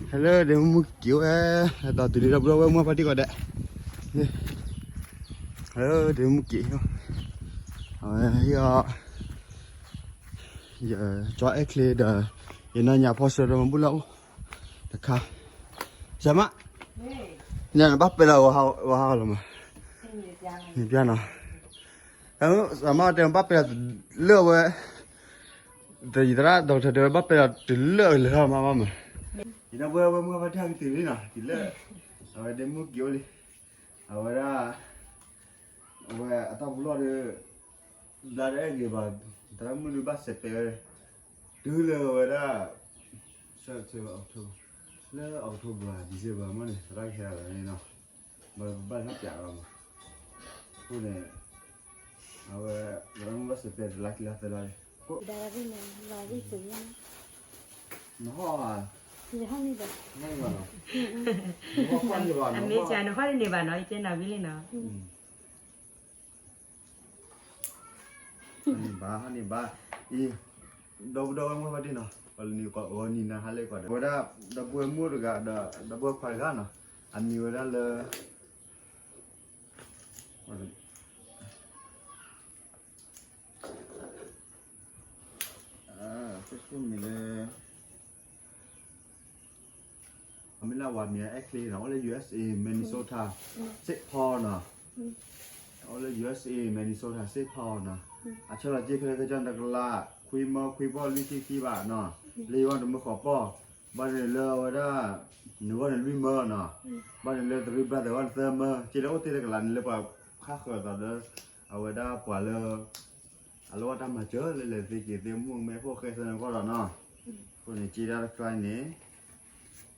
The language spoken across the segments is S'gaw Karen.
ဟဲလၢဒ့မုၢ်က့ၤဝဲ, ဒီးတုၤလံဒီပုၢ်ဒီဝဲၢ်မုၢ်ဖါတံၢ်ကိးဒဲး, ဟဲလၢဒ့မုၢ်က့ၤ, အဝဲ, ယကၠီအဲၣ်ချ့ဒီး ယနီၢ်ညါဖီၣ်ဆၢဒီးမၤဘူၣ်လၢအအိၣ်တခါ, ဆရာမ, ညါနဘၣ်ပဲလီၤဂီၤဟါလီၤမး, နပြနီၤ, ဆရာမတဲဘၣ်ပဲလီၤလၢဝဲ တယံာ်သရၣ်ဒီးတဲဝဲဘၣ်ပဲလီၤတုၤလၢအကလၢၤထီၣ်မးမးမး, ယဒီပုၢ်ဝဲၢ်မုၢ်ဖါတံၢ်ကတုၤလံနီၤ, တုၤလၢ, အဝဲဒ့မုၢ်က့ၤအိၣ်လံ, အဝဲဒၣ်, အဝဲအတၢ်ပူၤလီၢ်ဒီး, ဘျါတအဲၣ်ဂ့ၤဘၣ်, သရၣ်မုၣ်ဒုးဘၣ်စဲးပဲဝဲ, တုၤလၢအဝဲဒၣ်, September, October, လၢ October, December မးန့ၣ် သရၣ်ကဟဲလီၤန့ၣ်နီၤ, ဘၣ်ဘၣ်တၢ်ပျးလီၤမး, အဃိန့ၣ်, အဝဲ, သရၣ်မုၣ်ဘၣ်စဲးပဲတလါခံလါသၢလါ, နဟီၣ်ဧါ, နဟီၣ်န့ၣ်ဘၣ်, အမ့ၢ်ကနဟီၣ်တန့ၢ်ဘၣ်နီၤ, ယကဲနီၤဝံၤလံနီၤ ဘၣ်ဟါန့ၣ်ဘၣ်, အံၤ, ဒီပုၢ်ဒီဝဲၢ်မုၢ်ဖါတံၢ်နီၤ, ပှၤလၢနံၤကိးဂီၤနံၤနၤဟါလၢကိးဒီး အဝဲဒၣ်, ဒီပုၢ်ဝဲၢ်မုၣ်တဂၤဒီး, ဒီပုၢ်ဝဲၢ်ခွါတဂၤနီၤ, အမံၤဝဲဒၣ်လၢ, မံၤလၢ, အမ့ၢ်လၢဝၤမံၤအဲၣ်ချ့နီၤ, အိၣ်လၢ ယူၢ်အ့ၣ်စ့ၣ်အ့ Minnesota, Saint Paul နီၤ, အိၣ်လၢ ယူၢ်အ့ၣ်စ့ၣ်အ့ Minnesota, Saint Paul နီၤ, အဆၢလီၤစ့ၢ်ခဲလၢာ်ခဲဆ့တကလး, ခွံမၢခွံပီၢ်လွံၢ်ဆံခံဘးနီၤ, လၢယဂီၢ်တမၢဃိးပီၢ်, ဘၣ်န့ၣ်လၢအဝဲဒၣ်, နဂီၢ်န့ၣ်လွံၢ်မၢနီၤ, ဘၣ်န့ၣ်လၢတရံးဘၣ်သၢဂီၢ်န့ၣ်သၢမၢ, က့လၢအိၣ်တ့ၢ်တကလးန့ၣ်လၢပှၤ, ဃၣ်ဃၢၤသးဒီး, အဝဲဒၣ်ပှၤလၢ အလိၣ်ဘၣ်တၢ်မၤစၢၤလၢလဲၤသ့က့ၤသ့မုၢ်မဲဖှိၣ်ဃဲသၢန့ၣ်အဂီၢ်ဒီးနီၤ, အဃိန့ၣ်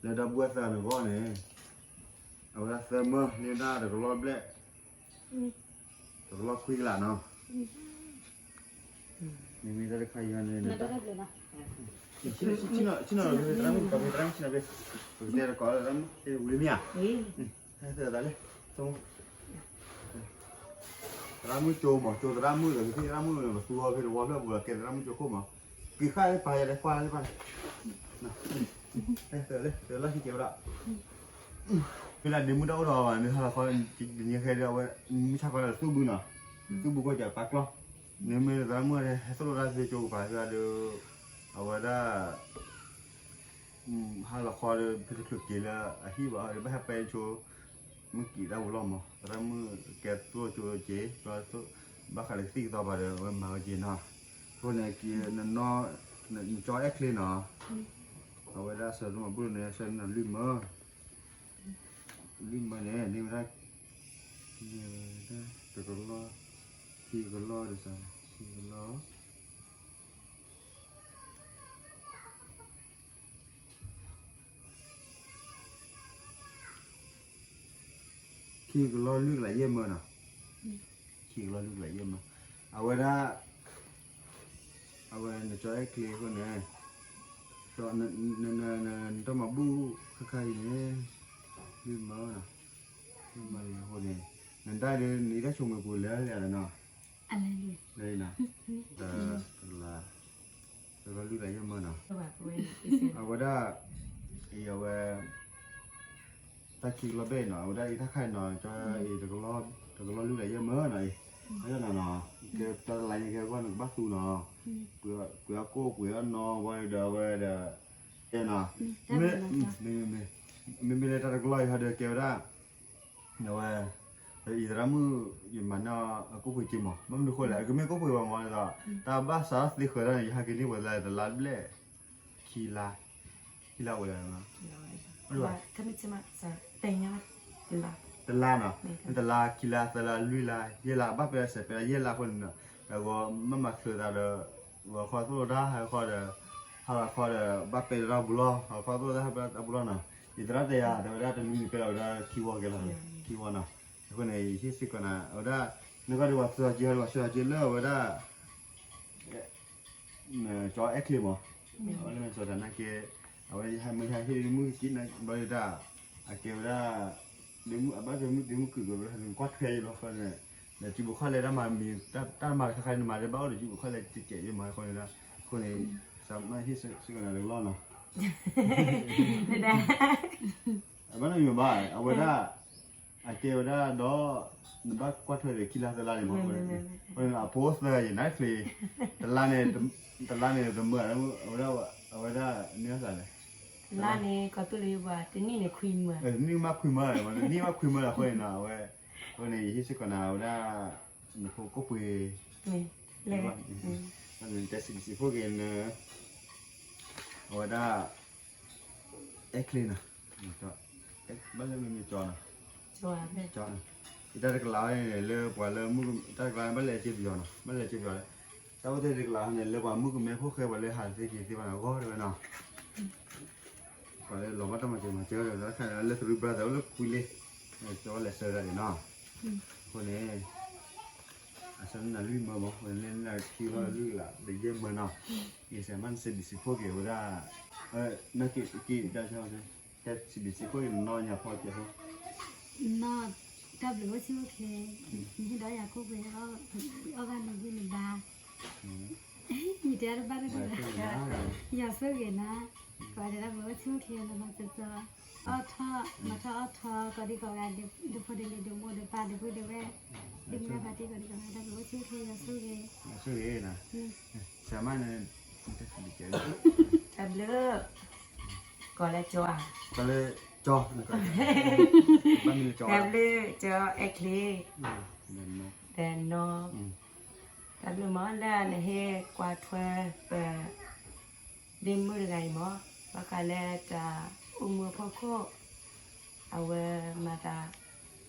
က့ဒၣ်တခါအံၤန့ၣ်, လၢဒီပုၢ်ဝဲၢ်သၢန့ၣ်အဂီၢ်န့ၣ်, အဝဲဒၣ်သၢမၢန့ၢ်ဒၣ်တကလီၢ်ဘျဲၣ်, တကလီၢ်ခွံကလးနီၤ, မ့မ့ၢ်တၢ်တခါအံၤန့ၣ်, ဆ့ၣ်နီၤ, ဆ့ၣ်နီၤ, သရၣ်မုၣ်, သရၣ်မုၣ်ဆ့ၣ်နီၤ, ပကတဲတကိးသရၣ်မုၣ်, ဝံၤမ့ၢ်ဧါ, ဟဲသၢသးလၢ, သရၣ်မုၣ်ကၠိမး, ကၠိသရၣ်မုၣ်ဒီး ကသံၣ်သရၣ်မုၣ်န့ၣ် ပသူအီၤဖဲတဝီဖျၢၣ်ပူၤဒီး ကဲသရၣ်မုၣ်ကၠိခိၣ်မး, က့ၤဃၣ်လၢပၢ်ယၤလဲၤကွၢ်လၢပၢ်, လၢခံကဲဝဲဒၣ်, ဖဲလၢဒ့မုၢ်တၢ်အိၣ်ဒီးအီၤဘၣ် နဟါလီၤခီ, တနံၤဃဲဒီးအဝဲ, မုၢ်ဆါခီဒီးသူၣ်ဘုနီၤ, သူၣ်ဘုကွၢ်ကၠးပာ်ကျီ, နမ့ၢ်သရၣ်မုၣ်ဟဲသိၣ်လိတၢ်သ့ကၠိကပၤသရၣ်ဒီး, အဝဲဒၣ် ဟါလီၤခီဒီး ဖဲတချုးက့ၤလၢအဟံၣ်ဘၣ်ဒီး ဘၣ်ဟဲပဲဆိ, မုၢ်ကံၣ်တၢ်ဝူၤလီၢ်မး သရၣ်မုၣ်ကဲသိၣ်ကၠိက့ၤ, ဘၣ်ဃးလၢကသံၣ်ကသီဘၣ်ဒီး အဝဲမၤဝဲက့ၤနီၤ, အဃိန့ၣ်က့ၤ, နကၠီအဲၣ်ချ့နီၤ, အဝဲဒၣ်ဆၢမုၢ်ဘုန့ၣ် ဆၢမုၢ်လွံၢ်မၢ, လွံၢ်မၢန့ၣ် န့ၢ်ဝဲဒၣ်, န့ၢ်ဝဲဒၣ်တကလီၢ်, ခံကလီၢ်ဒီးစး, ခံကလီၢ် ခံကလီၢ်လွံၢ်ကလးယဲၢ်မၢနီၤ, ခံကလီၢ်လွံၢ်ကလးယဲၢ်မၢ, အဝဲဒၣ်, အဝဲနကၠီအဲၣ်ချ့အဃိန့ၣ်, နတၢ်မၤဘူၣ်ခါခါအံၤန့ၣ်, လွံၢ်မၢနီၤ, လွံၢ်မၢအဃိန့ၣ်, နဒၣ်ဒီးနအံးတၢ်ဆိမိၣ်ပူၤလဲၤလၢလဲၣ်နီၤ, လၢနီၤ, တကလး, တကလီၢ်လွံၢ်ကလးယဲၢ်မၢနီၤ, အဝဲဒၣ်, အံၤအဝဲ တၢ်ခံကလီၢ်ဘျဲၣ်နီၤ, အဝဲဒၣ်အံၤတၢ်ခါအံၤနီၤ, အံၤ, တကလီၢ်လွံၢ်ကလးယဲၢ်မၢနီၤအံၤ, အနီၤနီၤ, ကဲတၢ်တလါညါကဲကွၢ်နကဘၣ်သူနီၤ, ပှ့ၤအီၣ်ကိၣ်ပှ့ၤအီၣ်နီၢ်ဝဲဒီးအဝဲဒီး, ကဲနီၤ, မ့ၢ်, မ့ၢ်, မ့မ့ၢ်လၢတၢ်တကလီၢ်အံၤဟီဒီးကဲဝဲဒၣ် အဝဲ, အံၤသရၣ်မုၣ်, ယမၤန့ၢ်အကိၣ်ပှ့ၤက့မး, ဘၣ်မနုၤဃိလဲၣ်, အကမ့ၢ်ကိၣ်ပှ့ၤဘၣ်မးဒီး, တၢ်ဘၣ်စးထီၣ်သ့ဃၢၤဒၣ်န့ၣ် ယဟဲက့ၤန့ၢ်ပှဲၤလၢတလါဘျဲၣ်, ခံလါ, ခံလါအိၣ်လၢ, တလါနီၤ, တလါခံလါသၢလါလွံၢ်လါယဲၢ်လါ ဘၣ်ပဲစဲးပဲလၢယဲၢ်လါအဃိန့ၣ်, အဂီၤမ့ၢ်မၤချုးသးဒီး, ဂီၤခီသိၣ်လိတၢ်ဟါခီဒီး, ဟါလီၤခီဒီး ဘၣ်ပဲတၢ်ပူၤလီၢ်, ဟါခီသိၣ်လိတၢ်ဟါပဲတၢ်ပူၤလီၢ်နီၤ, ယသရၣ်တဲယၤ တဲဝဲဒၣ်တနွံန့ၣ်ပဲလီၤဝဲဒၣ်ခံဝီကဲလီၤ, ခံဝီနီၤ, အဃိန့ၣ် ယဟ့ၣ်စ့ၢ်ကီးနၤ အဝဲဒၣ်, နဂီၢ်ဒီးပှၤစၢၤက့ၤဟီဒီးပှၤစၢၤက့ၤလၢအဝဲဒၣ် ကၠီအဲၣ်ချ့မး, အဝဲလၢစီၤတၢ်နာ်က့, အဝဲဟဲမ့ၢ်ဟဲဟ့ၣ်မုၢ်ကံၣ်န့ၣ် ဘျီဒၣ်, အကဲဝဲဒၣ်, ဒ့မုၢ်အဘၣ်ကဲမုၢ်ဒ့မုၢ်ကုၢ်ကီးဝဲဒၣ် နကွၢ်ထွဲယလီၤဃီန့ၣ်, ဒီးစုပူၤခီၣ်လဲၢ်တၢ်မၤမံၤ, တၢ်မၤခါခါန့ၣ်မၤဒီးဘၣ်အိၣ်ဒီးစုပူၤခီၣ်လဲၢ်ကဲကဲယမၤဃီန့ၣ်ဒၣ်, အဃိန့ၣ်, စးမ့ၢ်ဟ့ၣ်စ့ၢ်ကီးနၤတကလီၢ်နီၤ ဘၣ်နီၢ်မံၤဘၣ် အဝဲဒၣ် အကဲဝဲဒၣ်ဒီး နဘၣ်ကွၢ်ထွဲဒီးခံလါသၢလါန့ၣ်မး အဖိသၢယဲၢ်နါချ့ တလါန့ၣ် တလါန့ၣ်တမၢ အဝဲဒၣ် အဝဲဒၣ်န့ၢ်သးလဲၣ် လါန့ၣ် ကီၢ်သူလ့ၤပှၤ တနံၣ်န့ၣ်ခွံမၢ တနံၣ်မးခွံမၢ တနံၣ်မးခွံမၢအဃိန့ၣ်နီၤ အဝဲ အဃိန့ၣ် ယဟ့ၣ်စ့ၢ်ကီးနၤ အဝဲဒၣ် နဖိကိၣ်ပှ့ၤ လၢ တဲစံးဘျုးစံးဖှိၣ်က့ၤန အဝဲဒၣ် အဲချ့နီၤ ဘၣ်လၢမ့မ့ၢ်ကၠီနီၤ ကၠီနီၤ ယတၢ်တကလးန့ၣ် လၢပှၤလၢမုၢ် တၢ်တကလးန့ၣ် ဘၣ်လဲၤစ့ပယီၤနီၤ ဘၣ်လဲၤစ့ပယီၤလၢ တၢ်အိၣ်သ့ၣ်တကလးန့ၣ် လၢပှၤမုၣ်ကမဲဖိဃဲပှၤလၢဟးသ့က့ၤသ့ဘၣ်နီၤ ဂီၢ်တဝဲနီၤ ပှၤလၢလီၤဘၣ်တၢ်မၤစၢၤမၤစၢၤဒီး တၢ်ခါလၢသရူးဘြၣ်သးအိၣ်လၢကွံလ့ ကၠီလဲၤဆှၢဒၣ်န့ၣ်နီၤ အဃိန့ၣ် အဆၢနၤလွံၢ်မၢမး အဃိန့ၣ် လၢနၤခံလီၤလွံၢ်ကလး ဒီးယဲၢ်မၢနီၤ ယစဲးမးနစံးဘျုးစံးဖှိၣ်က့ၤဝဲဒၣ် နက့ၤက့ၤဒၣ်ဆၢ တဲစံးဘျုးစံးဖှိၣ်က့ၤနနီၢ်ညါဖီကဲးဖိ နီၢ် တၢ်ဘျုးအိၣ်ဆူၣ်အိၣ်ချ့ နဟ့ၣ်ဒီးယၤကိၣ်ပှ့ၤ အီၣ်ဘၣ်နဂံၢ်နဘါ ယတဲတဘၣ်တဒိၣ်လၢ ယွၤဆိၣ်ဂ့ၤနၤ ကိးဂၤဒဲးတၢ်ဘျုးအိၣ်ဆူၣ်အိၣ်ချ့လီၤမၤစၢၤစၢၤ အီၣ်ထီၣ် မၤထီၣ်အီၣ်ထီၣ် ကိးဒံကိးဂၤ ဒဖိဒံလံၤ ဒမိၢ်ဒပၢ် ဒပုၢ်ဒဝဲၢ် ဒမုၢ်ဂၤဖါတံၢ် ကိးဒံကိးဂၤ တၢ်ဘျုးအိၣ်ဆူၣ်အိၣ်ချ့ ယွၤဆိၣ်ဂ့ၤ ဆိၣ်ဂ့ၤနၤ ဆရာမန့ၣ် တၢ်ဘျုး ကိးလၢကၠီဧါ ကိးလၢကၠီ ဘၣ်မံၤလၢကၠီ တၢ်ဘျုးကၠီအဲချ့ ဒီးနီၢ် တၢ်ဘျုးမးလၢနဟ့ၣ်ကွၢ်ထွဲပ ဒ့မုၣ်တဂၤအံၤမး ဘၣ်ဃးလၢတၢ်အိၣ်မူအဖီခိၣ် အဝဲမၤသး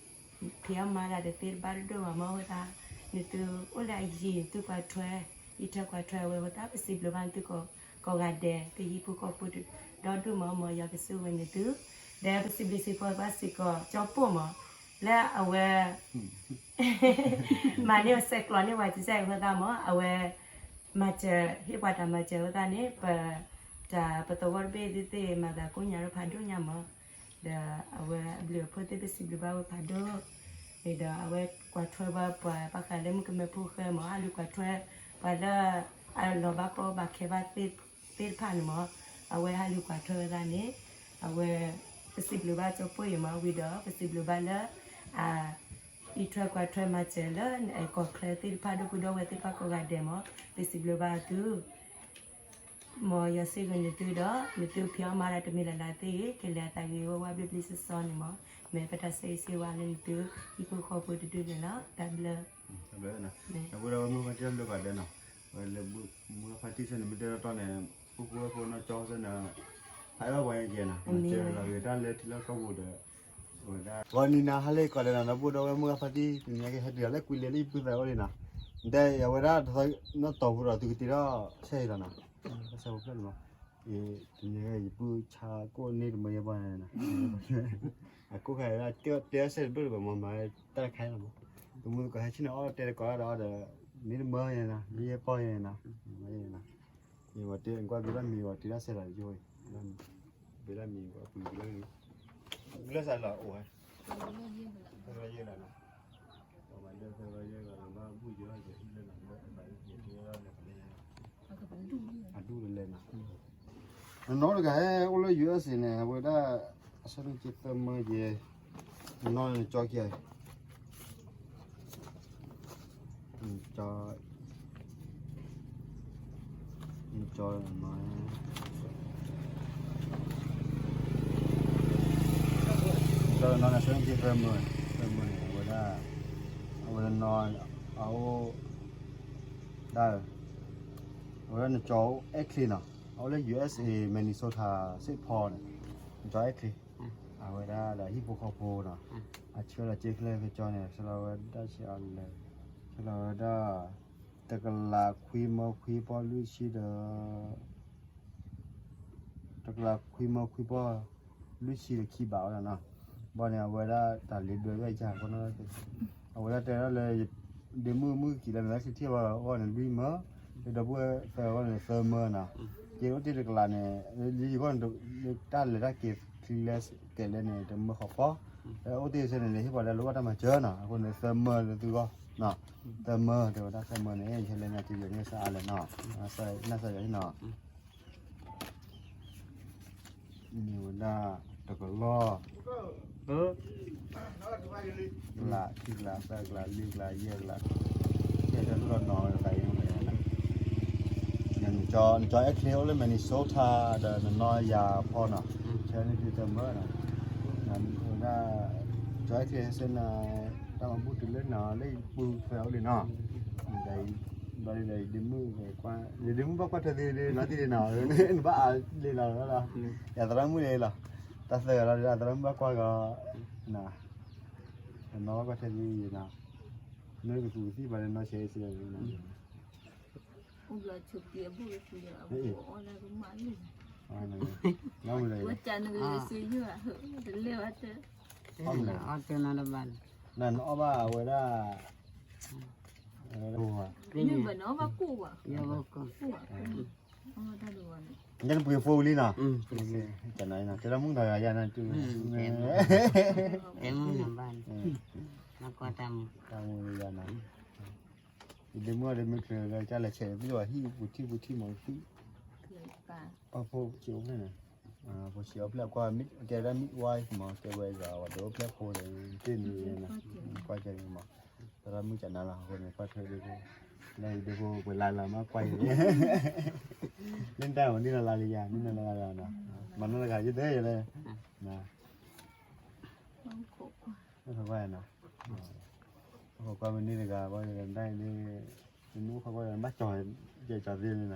ဖံးအီၣ်မၤတၢ်တသ့တဘၣ်တဒိၣ်ဘၣ်မး အဃိသတး နသုအိၣ်လၢအယံၤ နသုကွၢ်ထွဲ အံးထွဲကွၢ်ထွဲအဝဲအဃိသတး ပစံးဘျုးဘၣ်နသုကိးဂၤဒဲး သုဟံၣ်ဖိဃီဖိဒီဒူၣ်မး မ်ယွၤကဆိၣ်ဂ့ၤနသု ဒီးပစံးဘျုးစံးဖှိၣ်ဘၣ်စ့ၢ်ကီး ကၠီပိၢ်မး လၢအဝဲ မၤန့ၢ်အဆဲးကျိးန့ၢ်ပှၤ ကစၢ်အဃိသတးမး အဝဲ မၤစၢၤ ဟ့ၣ်ပှၤတၢ်မၤစၢၤအဃိသတးန့ၣ် ပ တၢ်ပသဝီတဘ့ၣ်သ့ၣ်သ့ၣ် မၤသးကိညါလၢဖးဒိၣ်ညါမး ဒီးအဝဲအဘျုးအဖှိၣ်သ့ၣ်ပစံးဘျုးဘၣ်ဝဲဖးဒိၣ် ဒီးအဝဲကွၢ်ထွဲဘၣ်ပှၤဘၣ်ဃးလၢမုၣ်ကမဲဖိဃဲမး ဟးလူၤကွၢ်ထွဲ ပှၤလၢ အလီၤဘၣ်ကီဘၣ်ခဲဘၣ်သ့ၣ်တဖၣ်န့ၣ်မး အဝဲဟးလူၤကွၢ်ထွဲဝဲသတးန့ၣ် အဝဲ ပစံးဘျုးဘၣ်ကၠီပိၢ်အံၤမး ဝံၤဒီး ပစံးဘျုးဘၣ်လၢ အ အံးထွဲကွၢ်ထွဲမၤစၢၤလၢ ကီၢ်ချၢသ့ၣ်တဖၣ် ဒီပုၢ်ဒီဝဲၢ်သ့ၣ်တဖၣ်ကိးဂၤဒဲးမး ပစံးဘျုးဘၣ်သု မ်ယွၤဆိၣ်ဂ့ၤနသုဒီး နသုဖံးအီၣ်မၤတၢ်တမံၤလၢ်လၢ်သ့ၣ်ဂ့ၤ ကလဲၤအသးဂ့ၤဝဲဝါဘျ့ဘျ့ဆှီဆှီန့ၣ်မး မ့ၢ်ပတၢ်ဆၢဂ့ၤဆၢဝါလၢနသု ဟံၣ်ဖိဃီဖိတဒူၣ်န့ၣ်လီၤ. တၢ်ဘျုး တၢ်ဘျုး ဒီပုၢ်ဒီဝဲၢ်မုၢ်ဖါတံၢ်လၢပှၤဒဲးနီၤ ဝဲလၢမုၢ်ဖါတံၢ်ဆၢန့ၣ် မ့ၢ်တဲတီတီန့ၣ် ပူဖိဝဲၢ်ဖိနီၢ်ကၠီဆၢန့ၣ် ဖးအီၣ်ပှၤကဲနီၤ မၤစၢၤလီၤဂ့ၤတၢ်လၢထံလၢကီၢ်ပူၤဒီး အဝဲဒၣ် ဂီၤနံၤနၤဟါလၢကီၢ်လဲၤနီၤ ဒီပုၢ်ဒီဝဲၢ်မုၢ်ဖါတံၢ် တနံၤညါကဟဲတုၤလီၤလၢကွံလ့လၢယပုၢ်သးအိၣ်လံနီၤ နတဲအဝဲဒၣ်တသီနီၢ်တီၤဖိဒီးသုကတ့ထီၣ်ဆဲးအံၤလီၤနီၤ ဆဲးဖိဖျၢၣ်န့ၣ်မး တနံၤညါယပုၢ်ဆါကိၣ်န့ၢ်တမၢယဲၢ်ပှၤန့ၣ်နီၤ အကိၣ်ခါအံၤဒၣ် တဲဆဲးတဘျီတဘျီမး မၤတၢ်တခါအံၤလီၤမး တမူတကိးဟဲဆ့ၣ်နီၤအီၣ်တဲတကိးဒီး န့ၢ်တမၢယဲၢ်နီၤ မ့ၢ်ယဲၢ်ပီၢ်ယဲၢ်နီၤ မ့ၢ်ယဲၢ်နီၤ ယဝဲတဲကွၢ်ဘ့လီၢ်မံၤဝဲတ့ထီၣ်ဆဲးလီၤယိၣ် ဘ့လီၢ်မံၤဝဲပူၤဘ့လီၢ်မံၤ ဘ့လီၢ်စးလီၤအိၣ်ဝဲ ဘ့လီၢ်ယဲၢ်လီၤနီၤ ပမၤဒၢသၢဘ့လီၢ်ယဲၢ်လီၤနီၤ ဘၣ်ဘူၣ်ယိၣ်လီၤယိၣ်လၢနီၤ ဘၣ်ဘၣ်ယိၣ်လီၤလဲၤပလဲၤ အဒူၣ်တလဲနီၤ နနီတဂၤဟဲအိၣ်လၢ ယူအက်စ် န့ၣ် အဝဲဒၣ် အဆၢနုာ်က့သၢမၢယဲၢ် နနီန့ၣ်ကၠီခံဂၤ ကၠီ ကၠီ ကၠီနီၤန့ၣ် ဆၢနုာ်က့သၢမၢ သၢမၢန့ၣ် အဝဲဒၣ် အဝဲနီၤ အအိၣ် ဒၣ် အဝဲဒၣ်နကၠီအဲချ့နီၤ အအိၣ်လၢ ယူအက်စ်အေ Minnesota Saint Paul န့ၣ် နကၠီအဲချ့ အဝဲဒၣ်ဒီးဟံၣ်ဖိဃီဖိနီၤ အဆှၢလီၤစ့ချၢကၠီန့ၣ် ဆှၢလီၤဝဲဒၣ်ဆံးအီၤလဲၣ် ဆှၢလီၤဝဲဒၣ် တကလးခွံမၢခွံပီၢ်လွံၢ်ဆံဒီး တကလးခွံမၢခွံပီၢ် လွံၢ်ဆံဒီးခံဘးဝဲဒၣ်နီၤ ဘၣ်န့ၣ် အဝဲဒၣ်တၢ်လ့ဒွဲဝဲယၤဃီနီၤ အဝဲဒၣ်တဲဒၣ်လၢ ဒ့မုၣ်မုၣ်ကံၤလၢနလၢခံထံၣ်ဘၣ်အဂီၢ်န့ၣ် လွံၢ်မၢ ဒီပုၢ်ဝဲၢ်သၢဂီၢ်န့ၣ် သၢမၢနီၤ က့ၤအိၣ်တ့ၢ်တကလးန့ၣ် လၢယဂီၢ်န့ၣ် တၢ်လဲၤတၢ်က့ၤချံလဲကဲးလဲန့ၣ် တမၢဃီပီၢ် အိၣ်တ့ၢ်ဆၢန့ၣ် ဟ့ၣ်ပှၤလၢလိၣ်ဘၣ်တၢ်မၤစၢၤနီၤ အဃိန့ၣ် သၢမၢလၢသုဂီၢ် သၢမၢ တဲဝဲဒၣ်သၢမၢန့ၣ် ယဟဲလဲၤန့ၢ်က့ၤယၤန့ၢ်စၢ်အါလဲၣ်နီၤ နစၢ်ယၤဟ့ၣ်နီၤ မ့ၢ်ဝဲဒၣ်တကလီၢ်, ကလး ခံကလး သၢကလး လွံၢ်ကလး ယဲၢ်ကလး, ယဲၢ်တၢ်လူၢ်ဒီးနီၢ်ဝဲတသးအံၤန့ၣ်, နကၠီအဲၣ်ချ့အိၣ်လၢ Minnesota ဒီးနနီၢ်ယၤဖီနီၤ, ဆဲန့ၣ်တမၢနီၤ, နဝဲဒၣ် ကၠီအဲၣ်ချ့စ့ၢ်နၤ, တၢ်မၤဘူၣ်တုၤလၢနၤလၢယပူၤဖဲအိၣ်လံနီၤ ဘၣ်ဒီး ယဒ့မုၣ်ဘၣ်ကွၢ်, ယဒ့မုၣ်ဘၣ်ကွၢ်ထွဲသ့လီၤတံၢ်လံနီၤ, နဘၣ်အါလံလီၤလီၤ, ယသရၣ်မုၣ်န့ၣ်လီၤ, တၢ်သၢဂၤလီၤ ယသရၣ်မုၣ်ဘၣ်ကွၢ်ဂီၤ, နနီၢ်ဘၣ်ကွၢ်ထွဲသ့နီၤ, မ့ၢ်ကသူကသံၣ်ဘၣ်န့ၣ် နီၢ်ဆဲးဆဲးန့ၣ်, အိၣ်ဘျီဆိးက့အဘူၣ်ကသံၣ်ဒီး အဘူၣ်အီၣ်လၢကမၣ်လံ, ဝဲကနကလၢစ့ယိၣ်, တလဲၤဝဲတ, အီၣ်တနၤတဘၣ်, နနအီၣ်ဘၣ်ဝဲဒၣ် မ့ၢ်ဘၣ်နအီၣ်ဘၣ်ကိၣ်ဘၣ်, ယဲနပှ့ၤဖိလံနီၤ, ကနၤနီၤ တဲလၢမုၣ်တဂၤယၤနီၤ, တဲမုၣ်နဘၣ်, တၢ်မုၣ်ယၤနီၤ, ယဒ့မုၣ်ဒီးမ့ၢ်ချုးလၢ ကလဲၤဆဲး ပယီၤဟံၣ်ပူၤထံၣ်ပူၤထံၣ်မၤသံ, ပှၤဖိဆံးအိၣ်ဖျဲၣ်န့ၣ်, ဖိဆံးအိၣ်ဖျဲၣ်ကွၢ် ကဲဒၣ် midwife မၤ ကဲဝဲဂၤဝဲဒီးအိၣ်ဖျဲၣ်ဖိဒီး တ့ၢ်နံၤန့ၣ်, ကွၢ်ကဲန့ၣ်မၤ, သရၣ်မုၣ်ကနၤလီၤ အဃိန့ၣ် ကွၢ်ထွဲဒ့ဖိ, လၢယဒ့ဖိပှၤလၢလၢမၤကွၢ်အံၤ, လၢတၢ်ဝဲနံၣ်လၢလါလံယၤ နံၣ်လၢလါလံနီၤ, မၤနီၢ်တဂၤယတဲယလဲၣ်, ခိးကွၢ်နီၤ, ခိးကွၢ်မနုၤတဂၤ ဘၣ်ဒၣ်န့ၣ်, မ့ၢ်အိၣ်ခိးကွၢ်ဘၣ်ကၠီၤ, ကၠီၤသ့န့ၣ်နီၤ,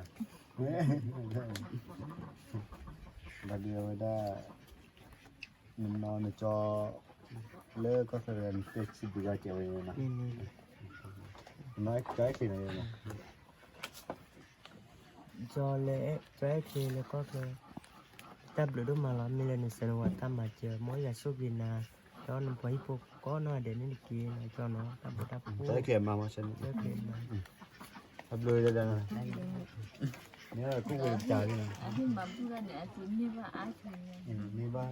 ဘၣ်ဒုးအဝဲဒၣ်, နနီၢ်နကၠီ, လၢကီၢ်ချၢတဂၤ နတဲဆံးဒုးဂၤကဲဝဲန့ၣ်နီၤ, နနီၢ်ကၠီအဲၣ်ချ့နီၤ, ကၠီလဲၣ် ကၠီအဲၣ်ချ့လၢကီၢ်ချၢ, တၢ်ဘျုးဒိၣ်မးလီၤ မ့ၢ်လၢနဆှၢနဝၤတၢ်မၤစၢၤ မ်ယွၤဆိၣ်ဂ့ၤနၤ, ဒီးနပှၤဟံၣ်ဖိကိးနီၢ်ဂၤဒဲးန့ၣ်တက့ၢ်, ကၠီနီၤ တၢ်ဘျုးတၢ်ဖှိၣ်, တၢ်ဘျုးဒၣ်, မ့ၢ်ဝဲခိၣ်ဝဲတၢ်လံနီၤ, မ့ၢ်ဘၣ်,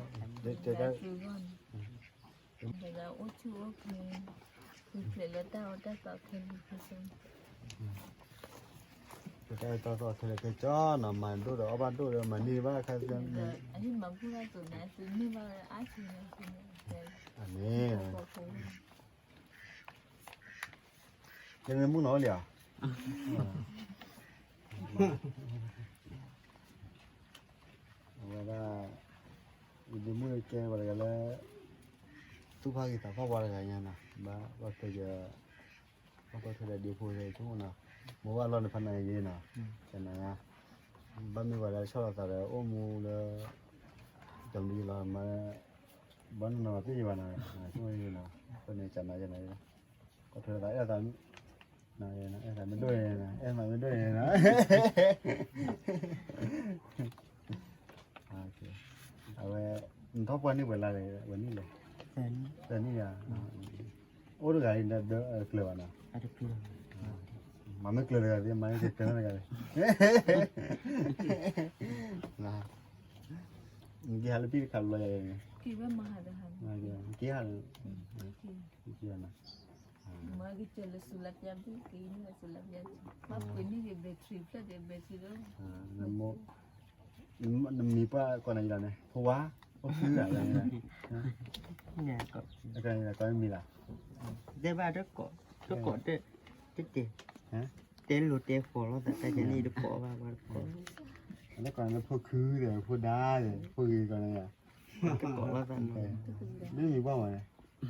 တၢ်, အိၣ်ဆူၣ်အိၣ်ချ့, လၢတၢ်အၢတၢ်သီခဲလၢာ်ခဲဆ့, တၢ်အၢတၢ်သီခဲလၢာ်ခဲဆ့နီၤ, မၤဒိၣ်ဒီးအီၣ်ဘၣ်ဒိၣ်ဒီးမၤန့ၢ်ဘၣ်ခါ, အမ့ၢ်, န့ၣ်, ကဲမုၣ်နီၤလံဧါ, အဝဲဒၣ်, ယဒ့မုၣ်ကဲပှၤတဂၤလၢ သူၣ်ဖးဂ့ၤသးဖးဝါတဂၤညါနီၤ, ဘၣ်ဘၣ်ထွဲ, ဘၣ်ထွဲဒီးဒ့ဖိဆိကမိၣ်နီၤ, မိၢ်ဘၣ်လီၢ်န့ၣ်ဖးနၤယ့နီၤ, ကနၤ, ဘၣ်မ့ၢ်ပှၤလၢဆီၣ်လီၤသးဒီးအိၣ်မူလၢ ကမံလီၤမး, ဘၣ်နီၢ်နီၢ်သ့ၣ်ယဘၣ်နီၤ, ဆိကမိၣ်နီၤ, အဃိန့ၣ်ကနၤယနၤ, ကီၢ်ထွဲသးအဲၣ်သး, အဲၣ်သးမ့ၢ်ဒိၣ်န့ၣ်, အဲၣ်သးမ့ၢ်ဒိၣ်န့ၣ်, အဝဲ, နထီၣ်ပှၢ်န့ၢ်ပှဲၤလါလဲၣ်, ဝဲန့ၣ်လဲၣ်, သၢနံၣ်ဧါ, အိၣ်တဂၤအံၤဒီးကျၢၤဘၣ်နီၤ, မၤမ့ၢ်ကျၢၤတဂၤသ့ၣ် မၤမ့ၢ်ကျၢၤနီတဂၤသ့ၣ်, က့ၤဟးလၢပံၣ်တခါဘျီယၤ, က့ၤဟးလၢ, က့ၤဟးလၢ, က့ၤဟးလၢ, နမံၤပှၢ်ကိးနၤယလီၤန့ၣ် ဖိဝါ, အိၣ်ခုဂၤ, ကမံၤလီၤ, တဲဘၣ်တကိး, တကိး, တတဲ, တဲလိာ်တဲဃီၤလိာ်သးတၢ်ကန့ၣ်တကိးဘၣ်, တကိး, လၢကိးနၤလၢဖိခုဒီး ဖိဒါဒီး ဖိဂ့ၤကိးနၤယၤ, တကိးလိာ်သး, မ့ၢ်မံၤပှၢ်မးန့ၣ်,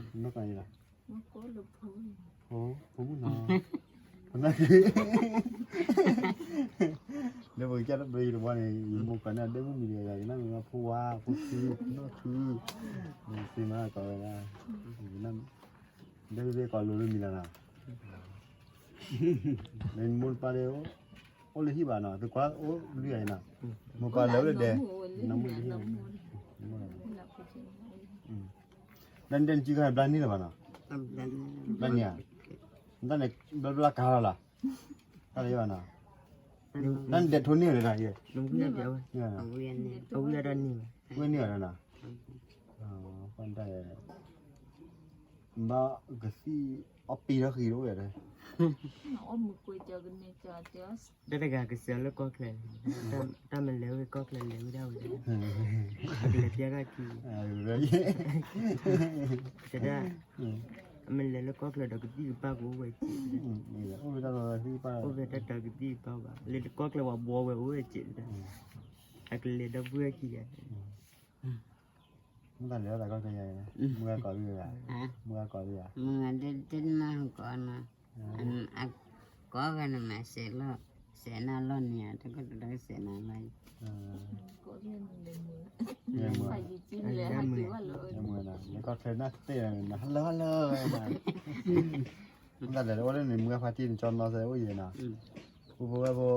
မ့ၢ်ကိးယလီၤ ဖိမုၣ်နီၤ, ဖိနၢ်ခံ, လၢပကစၢ်တဘျီယံၤတဘျီန့ၣ် ယမိၢ်ကိးန့ၢ်အဒဲမုၣ်မံၤတဂၤဂၤ ယနၢ်မံၤမး ဖိဝါ, ဖိခု, ဖိနၢ်ခု, သ့မးကိးဝဲဒၣ်, ဒဲမုၣ်သ့ၣ်ကိးလိာ်လၢမံၤလီၤနီၤ, လၢမိၢ်ပၢ်ဒီး အိၣ်လၢဟံၣ်ဘၣ်နီၤ, သုကွၢ်အိၣ်လွံၢ်ဂၤအံၤနီၤ, မိၢ်ပၢ်လၢအိၣ်လၢဒဲ, နမုၢ်လၢဟံၣ်, နဒဲနစုခါန့ၣ် ဘျါန့ၢ်လၢၤဘၣ်နီၤ, ဘျါန့ၢ်ဧါ, နတၢ်န့ၣ် ဘျါဘျါကါလီၤလီၤ, တၢ်လၢယဘၣ်နီၤ, တၢ်နဒဲထိန့ၢ်လၢၤတၢ်ယဲ, ဝဲန့ၢ်ဧါဒီးနီၤ, ပၢ်တၢ်, ဘၣ်ကသံၣ် အီၣ်ပံၤထီၣ်ဃံတအိၣ်ယၤဒီး တၢ်တဂၤကစၢၤလၢကီၢ်ချၢ, တၢ်မလဲၤဝဲကီၢ်ချၢလဲၤဝဲဒၣ်ဝဲ, အကလဲၤပျဲကၢ်ခံ, တဒၣ်, အမ့ၢ်လဲၤလၢကီၢ်ချၢဒီးကသံၣ်ကပၢ်ကအိၣ်ဝဲက့ၤ, အိၣ်ဝဲတၢ်တၢ်ကသံၣ်ကပၢ်ဘၣ်, လၢကီၢ်ချၢပှၤဘှီဝဲအိၣ်ဝဲက့ၤ, အကလဲၤဒီပုၢ်ဝဲၢ်ခံဂၤ မ့ၢ်တၢ်လဲၤထီၣ်သးကီၢ်ချၢယၤ, မုၢ်ဂၤကိးဒံးဧါ, မုၢ်ဂၤကိးဒံးဧါ, မုၢ်ဂၤဒ်တနၢ်ဟူကိးနီၤ, ကိးဂၤန့ၣ်မး စဲးလီၤ, စဲးနၤလီၤန့ၣ်ဧါ, တကီၢ်တကီၢ်စဲးနၤလီၤ, မုၢ်ဂၤ, လၢကီၢ်ချၢနၢ်သ့ၣ်နၤ hello hello, မ့ၢ်တၢ်လဲၤအိၣ်လၢန့ၣ် မုၢ်ဂၤဖါတံၢ်န့ၣ် ကၠီနီၢ်စဲးအိၣ်ယဲနီၤ, ပူဖိဝဲဖိ,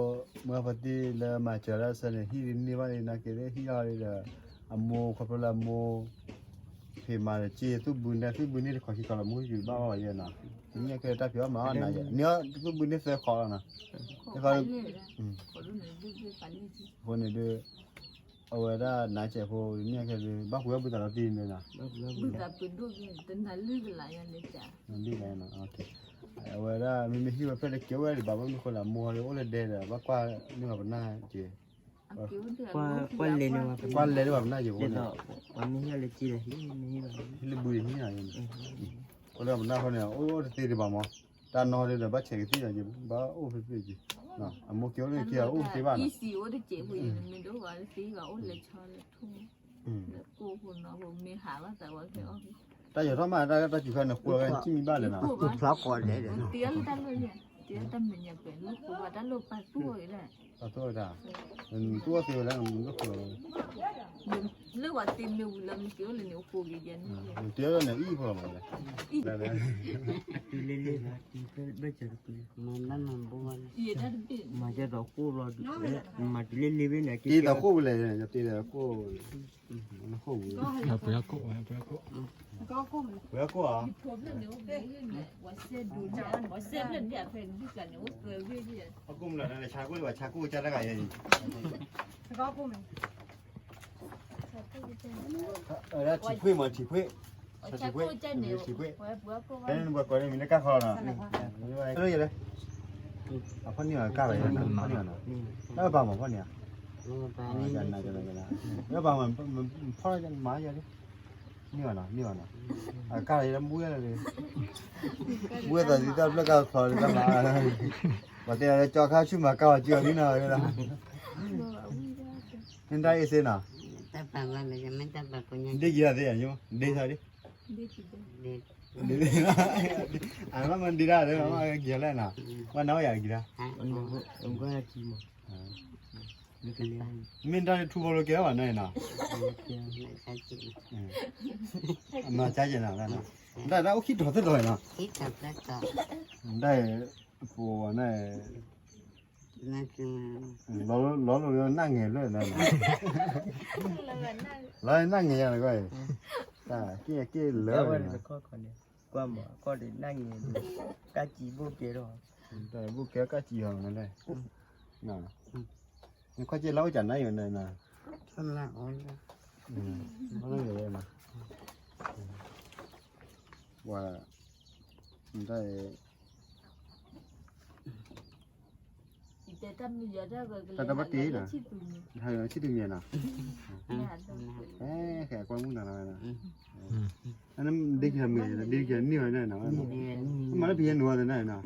မုၢ်ဂၤဖါတံၢ်လၢမၤစၢၤတၢ်ဆၢန့ၣ် ဟံၣ်ဒ်န့ၢ်ဘၣ်န့ၣ် နာ်က့ၤလၢဟံၣ်အီၤဒီး, အမိၢ်ခီဖျိလၢအမိၢ်, ဖံးမၤဒီးစ့သူၣ်ဘုန့ၣ် သူၣ်ဘုန့ၣ်တခီခံခီလီၤ မူယူၤဘၣ်အီၤယဲနီၤ, မ့ၢ်ခဲတၢ်ဖံးအီၣ်မၤအီၣ်နၤယဲ, န့ၢ်အီၤသူၣ်ဘုန့ၣ်သၢခီလီၤနီၤ, သၢခီ, အဃိန့ၣ်ဒ်, အဝဲဒၣ်နၤစဲးဖိ မ့ၢ်ခဲဒ် ဘၣ်ပှ့ၤအီၣ်ဘုသးဒီးတံၢ်န့ၣ်နီၤ, ဘုသးပှ့ၤဒိၣ်က့ၤ တနၤလုၢ်ကလာ်ယၤန့ၣ်, အဝဲဒၣ်မ့မ့ၢ်ဟံၣ်ဝဲဖျၢၣ်တကဲဝဲဒံးဘၣ် ဘၣ်မနုၤဃိလၢအမိၢ်ဟီဒ်အိၣ်လၢဒဲဒီး ဘၣ်ကွၢ်န့ၢ်ပှၤပနၢ်က့ၤ, ကွၢ်လဲၤန့ၢ်ပှၤပနၢ်, ကွၢ်လဲၤန့ၢ်ပှၤပနၢ်က့ၤ, ပှၤမ့ၢ်ဟံၣ်လၢကံဒီးဟံၣ်လၢဘုန့ၣ်, အိၣ်လၢပနၢ်ဃီန့ၣ် အိၣ်အိၣ်တသ့ဒံးဘၣ်မး, တၢ်နီၢ်ဒ်ဒီးဘၣ်ဆဲးကသံၣ်ဒီး ဘၣ်အိၣ်ဖဲဖဲက့ၤ, အမိၢ်က့ၤအိၣ်လၢက့ၤအိၣ်တသ့ဘၣ်နီၤ, တၢ်ယီၤထီၣ်မး တၢ်စူၤခါန့ၣ် ဃိဝဲကံၣ်မံဘၣ်လဲၣ်နီၤ, တၢ်သူၣ်ဝဲဒၣ်, သူၣ်ဝဲသ့ဝဲလၢနမ့ၢ်ဃိ, လၢပှၤသ့မ့ၢ်ဝံၤလၢမ့ၢ်က့ၤအိၣ်လၢန့ၣ် အိၣ်ဃိက့ၤယဲန့ၣ်, တ့လၢန့ၣ်အံၣ်ဖိလီၤမးလဲၣ်, တုၤလ့လ့ဘၣ် တုၤဖဲဘၣ်စၢၤတပူၤ, မၤတၢ်မၤဘိဘၣ်လီၤ, မၤကဲသိးဃိၣ်လီၤ, မၤတုၤလ့လ့ဘၣ်န့ၣ် တ့ဒီးဃိၣ်ဝဲလဲၣ်, တ့ဒီးဃိၣ်, ပှၤကိၣ်, ပှၤကိၣ်ဧါ, အကိၣ်မလီၤန့ၣ် ဆါကိၣ်လၢပှၤဆါကိၣ်ကစၢ်တဂၤယဲအံၤ, ထံၣ်ဖှ့ၣ်မး ထံၣ်ဖှ့ၣ်, ထံၣ်ဖှ့ၣ်, ထံၣ်ဖှ့ၣ်, ဖဲန့ၣ်ပှၤကိးန့ၣ်မံၤလၢကၢ်ခီလီၤနီၤ, လၢယလဲၣ်, အဖီၣ်န့ၢ်အီၤကၢ်လီၤ, ဖီၣ်န့ၢ်အီၤနီၤ, လၢပာ်မးဖီၣ်န့ၢ်ဧါ, လၢပာ်မး, ဖီၣ်န့ၢ်မးယဲလံ, န့ၢ်ဘၣ်နီၤ န့ၢ်ဘၣ်နီၤ, အကၢ်လီၤယဲလၢမူဝဲလီၤ, မူဝဲသးဒ်တၢ်ဖျၢၣ်ကၢ်ခီလီၤတၢ်မး, ပှၤတဲလၢကၠီခါဆူၣ်မးကၢ်ဝဲကၠီလံနီၤ, မ့ၢ်တၢ်အ့ၣ်စ့နီၤ, ဒ့ကံသ့ၣ်ညါ, ဒ့ဆါဒ့, အမ့ၢ်ဒ့တၢ်လၢ ကံၤလဲၣ်နီၤ, ဘၣ်နၤဝဲယၤကံၤတၢ်, မ့ၢ်တၢ်ထူဖိလိၤကဲဘၣ်နီၤနီၤ, အမၤကဲကဲနီၤ, တၢ်တၢ်အိၣ်ခံတီၤသ့ၣ်တီၤနီၤ, တၢ်အံၤ, ပဝဲန့ၣ်, လီၤလီၤလၢနၢ်ငဲၤလၢ, လီၤနၢ်ငဲၤယၤလၢ, တၢ်က့ၣ်က့ၣ်လၢ, ကွၢ်မး ကီၢ်ဒီးနၢ်ငဲၤဒီး, ကၢ်စံးဘိၣ်ကဲထီၣ်, ဘိၣ်ကဲကၢ်စံးဟီၤနလဲၣ်, နခီၣ်က့ၣ်လၢအိၣ်ကၢ်နၢ်ယိၤန့ၣ်နီၤ, ဝဲ, တၢ်, တၢ်တဘၣ်တ့ၢ်နီၤ, ဆံၣ်တူာ်မံၤနီၤ, အဲ ခဲအကွၢ်မုၢ်နၤလီၤ, ဒ့က့ၤမ့ၢ် ဒ့က့ၤန့ၢ်ဝဲန့ၣ်နီၤ, မၤလၢပယဲၢ်နုာ်ဝဲသ့ၣ်နီၤ,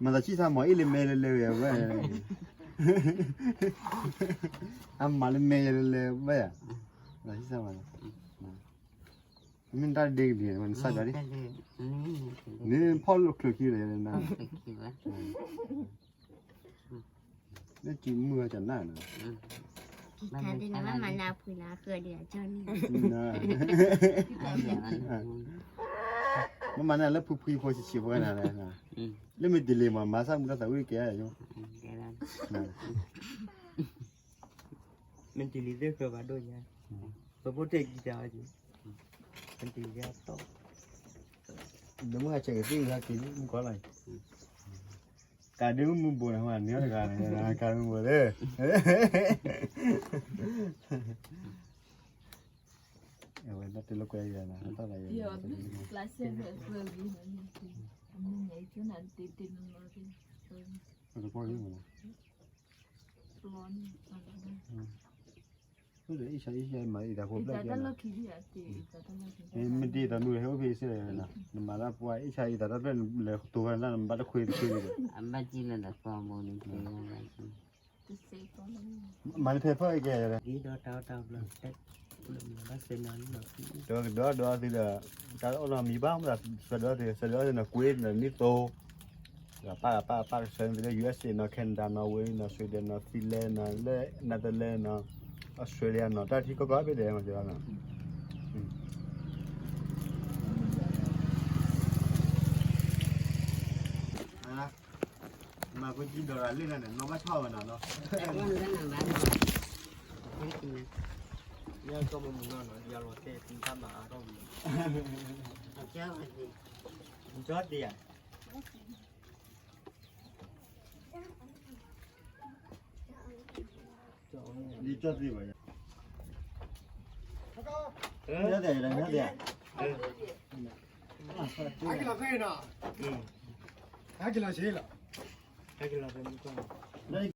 မၤသးဆံၣ်ဆါမၤအ့ၣ်လၢမဲလၢလဲဝဲ, အမၤလၢမဲယဲလၢလဲဘၣ်ယၤ, မၤသးဆံၣ်ဆါမၤ, မ့ၢ်တၢ်ဒ့ကဒံး နစၢ်ကီးဒံး, န့ၣ်ဖီၣ်လိာ်ချၢခံလၢ, လၢကံမုၢ်ဝဲကနၣ်နီၤ, မၤနၤလၢ မ့ၢ်မၤနၤလၢဖုဖုဖိဆံးဆံးဖိနၤလဲၣ်, လၢမ့ၢ်တလံၤမး မၤဆၣ်မုၢ်တၢ်သးဝံၣ်ကဲ, မ့ၢ်တလံၤသ့ၣ်ဃၢၤဘၣ်ဒိၣ်ညါ, ပဖိတဲာ်ကံတၢ်အီၤ, မ့ၢ်တလံၤသ့ၣ်တီၣ်, ဒီးမုၢ်ဟးဆဲးကသံၣ်ဟဲက့ၤမုၢ်ကီၢ်လီၤ, ကးဒုမုၢ်ဘိးန့ၣ် မၤန့ၢ်တဂၤန့ၣ် ကးဒုမုၢ်ဘိးသ့ၣ်, အဝဲ ဘၣ်တဲလၢကွဲယဲၢ်နၤ တၢ်လၢယဲၢ် မ့ၢ်ဒ်အံၤသးမုၢ်ဟဲအိၣ်ဖဲစဲးလီၤနီၤ, နမၤလၢပှၤအ့ၣ်ဆါအံၤသးတဖျၢၣ်နလဲၤတိၤဝဲလၢနဘၣ်တခွ့တခွ့ဒီး, အဘၣ်ကံၣ်လၢနသီမူန့ၣ်, မၤလၢဖဲဖၢၣ်ကဲ, ဒီးကဒီးဒီးသုဒီး, တၢ်အိၣ်နီၤမံၤဘၣ်မး, ဆၢဒီးသု, ဆၢဒီးသုနီၤ ကွ့နီၤ နံၣ်သိ, ဒီးပၢ်ပၢ်ပၢ်ကဆၢန့ၣ်သုလၢ ယူၢ်အ့းအ့းနီၤ Canada နီၤ ဝ့နီၤ Sweden နီၤ Finland နီၤ လၢ Netherlands နီၤ Australia နီၤ တၢ်ထံကီၢ်ကီၢ်ဘ့ၣ်ဒဲးမး ကၠီနီၤ မၤကွ့ကံဒီးရၤလ့ၢ်န့ၣ် နီၢ်ဘၣ်ထီၣ်ဝဲနီၤနီၤ, ယကီၢ်မုၢ်နီၤနီၤ ယလီၤတဲာ်သံတၢ်မၤအါထီၣ်ဝံၤ, ကၠီတ့ဧါ, ယကၠီတ့ဘၣ်ယၤ, ညါတဲာ်ညါတဲာ်, ဟဲက့ၤလီၤဖဲအံၤနီၤ, ဟဲက့ၤလီၤဆ့လီၤ, ဟဲက့ၤလီၤဖဲမုၢ်ကီၢ်